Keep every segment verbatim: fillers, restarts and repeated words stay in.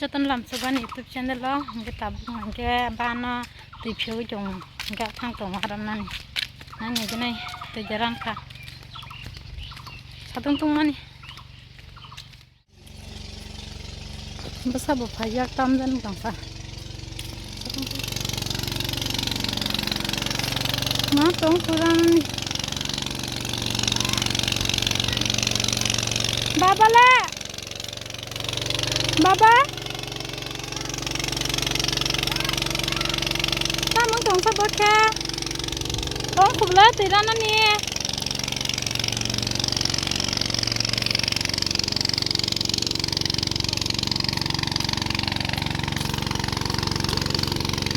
Jotono lamsokbani YouTube channel o, hwnkhe tabuk hwnkhe bano twi phiwi tong, hwnkhe thang tongo aram nani. Nani gwnai twi jaran kha. Satung tungmani. Bwsa bo phai yak tam jan tong kha. Ma tong kurang ni. Baba le. Baba. Tamung tongsa bokhe. Tong khubla twi rana ni.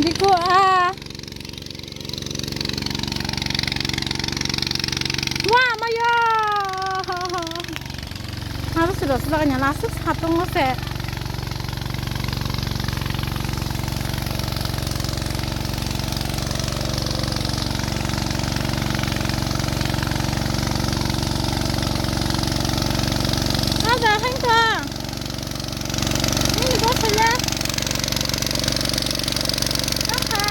Diko a. Wa mayo. Aro siro siro kanya lasuk satung se. Ada hangka. Ini bos ya. Oke.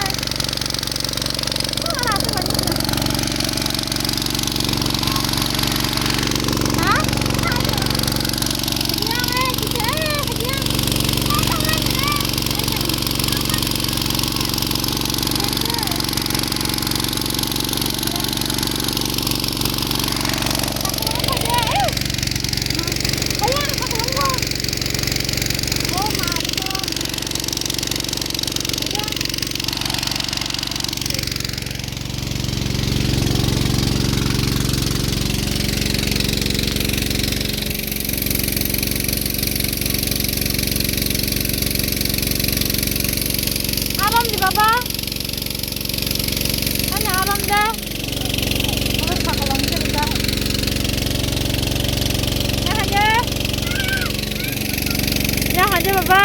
Aram di baba. Ani aram da. Ora sakalang ke da. Ya haje. Ya haje baba.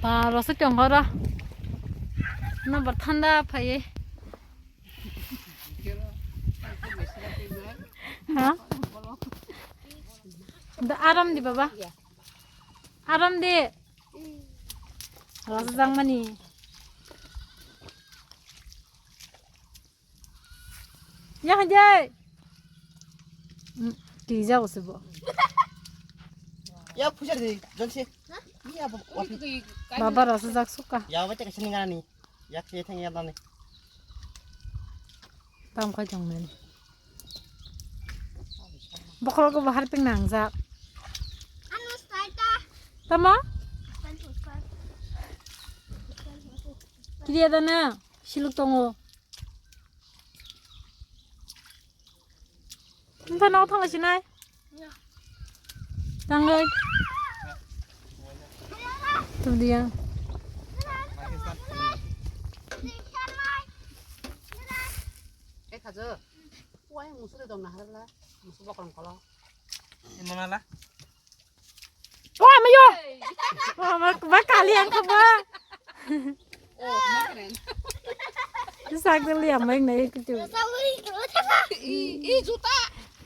Ba, rosok tong oro. Nobar thanda phaiye. Ha? Da aram di baba. Aram di. Rosok jang mani. Ya, hanjai. Hmm, twi jago se bo. Ya, pujar di, jolse. Ya, bo, wapi. Baba rasa jak suka. Ya, wapi tak sini ngani. Ya, kaya thang ya tani. Tam kha jong nani. Bokhol ko bahar ping nang jak. Anu style ta. Tama? Kiriya dana, siluk tongo. Nta no thang sinai. Tangoi. Tu dia. Eh, khajo. Wai musu de dong naharla. Musu bokrong kolo. Imamala. Oh, amayo. Oh, ma, ma kali ang ko ba. Oh, ma keren. Sak de liam mai nai kutu. I, i juta.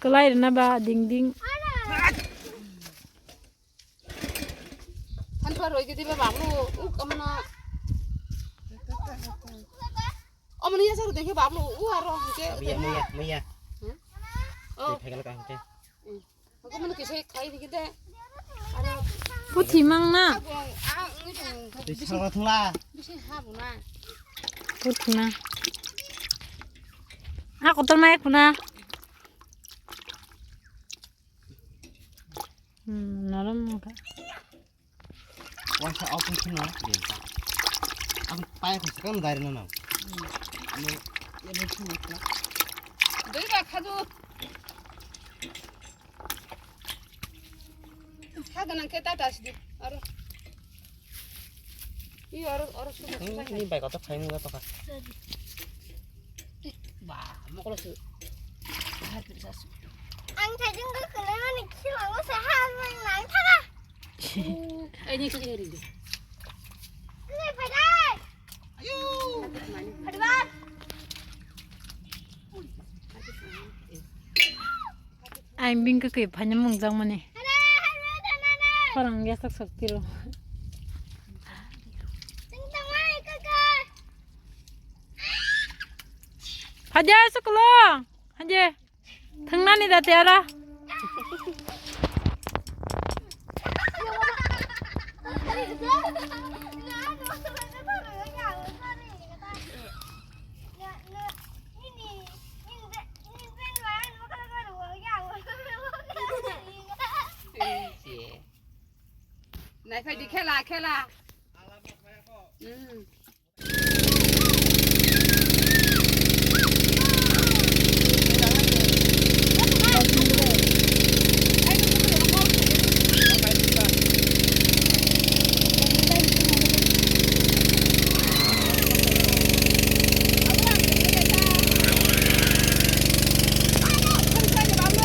Kelai na ba ding ding. Than par roi gidi ba babu. U kamna. Omani ya saru dekhe babu. U aro ke. Maya, maya, maya. Hmm? Oh. Pegel ka hangke. Hmm. Puthi mang na. Puthi mang. A kotor mai khuna. Hmm, norom wngkha. Waisa open sino benta. Ang paya ko sekarang dari nana. Ano, ya, dari sini, ya. Dui ba khadu. Khadu nang ke tata sidi. Aro. Iyo, aro, aro sudah, sudah. Ini baik otak saya ini otak. Ba, mokolo su. Har pir sasu. Ang thajin ko kunai mani khilango sa har mang nang thaga. Ai ni kiri ri. Ni pai dai. Ayo. Pai dai. Ang bini kwkwi phaina mung jakmani. Khorang ya sak sak tiro. Haja suklo. Haja. Thangnani da te ara. Naiphai di khela, khela. Mm.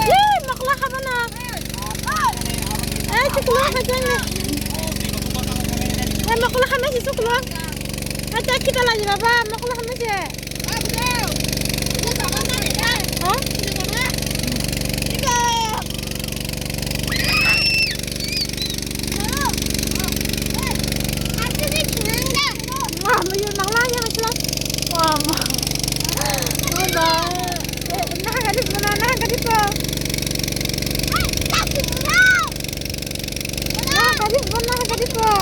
Yee, mokla habana. Eh, chuklo, hajang le. Eh, mokla hame si chuklo. Acha, kita lagi baba, mokla hame si. Ha? Wah, mayur nangla ya, masih. Wah, ma. Wah, ba. Eh, nah, gadis mana? Nah, gadis mana? Nah, gadis mana? Nah, gadis mana?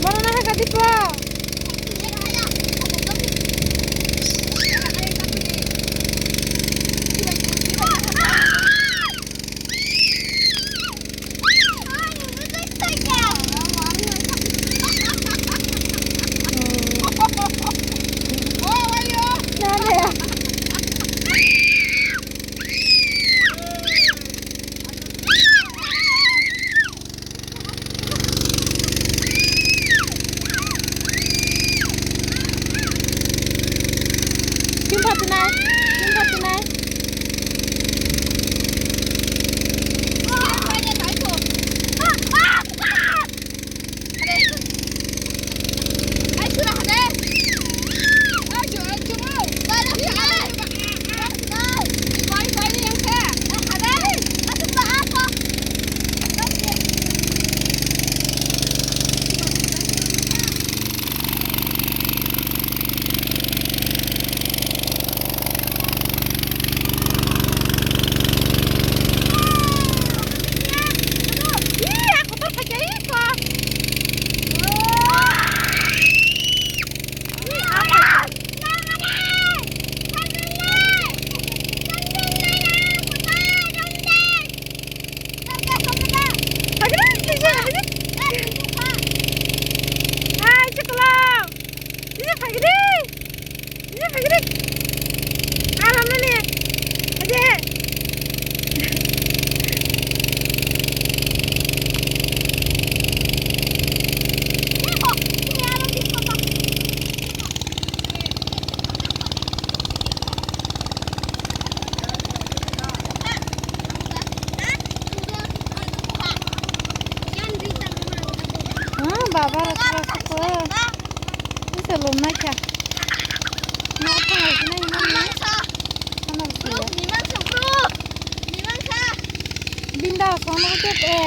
Mana? Nah, gadis mana? Kim phatinai, kim phatinai. Hai, chiklo. Ini pagidi. Ini pagidi. Alam mana? Aja. Ah, baba, rasa rasa ko. Ini sebelum naik ya. Mau apa lagi nih, ini? Mana sih? Binda, sono ko te.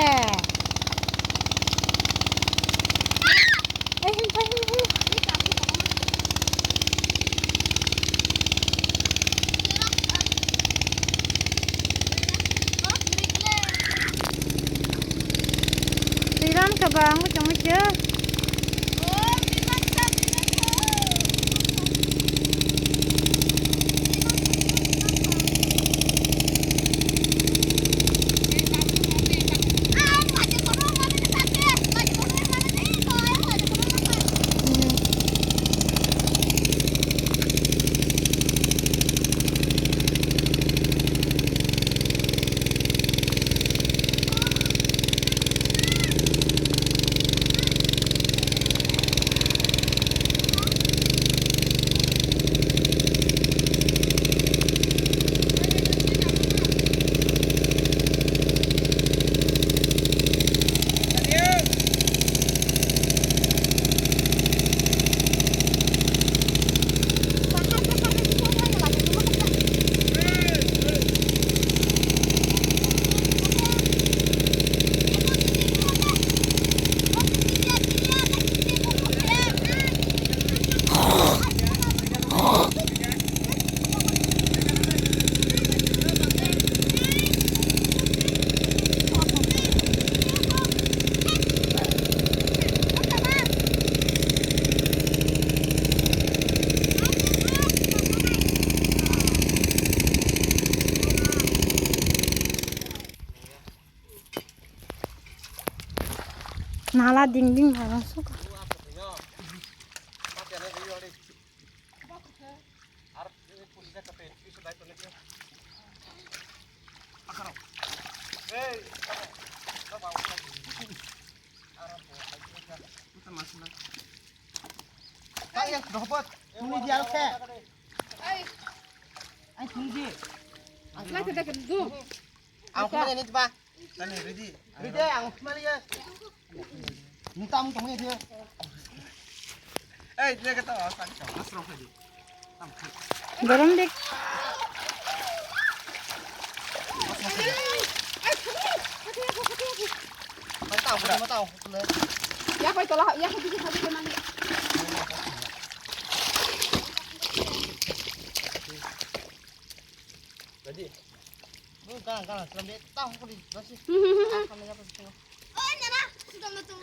Eh, hin, hin, hin. Riram ka ba, ang chong che. Ala ding ding thang sok. Ang kumani ani ba. Tani ready. Ready, ang kumani ya. Ni tam tong ni dia. Eh, dia kata asal kau. Asal kau. Dorong dik. Matau, matau. Ya, kau itolah, ya, kau bisa satu kena ni. Ready. Kang, kang, selam dia. Tahu kau di, masih. Ah, kami apa sih? Oh, nyala. Sudah metu.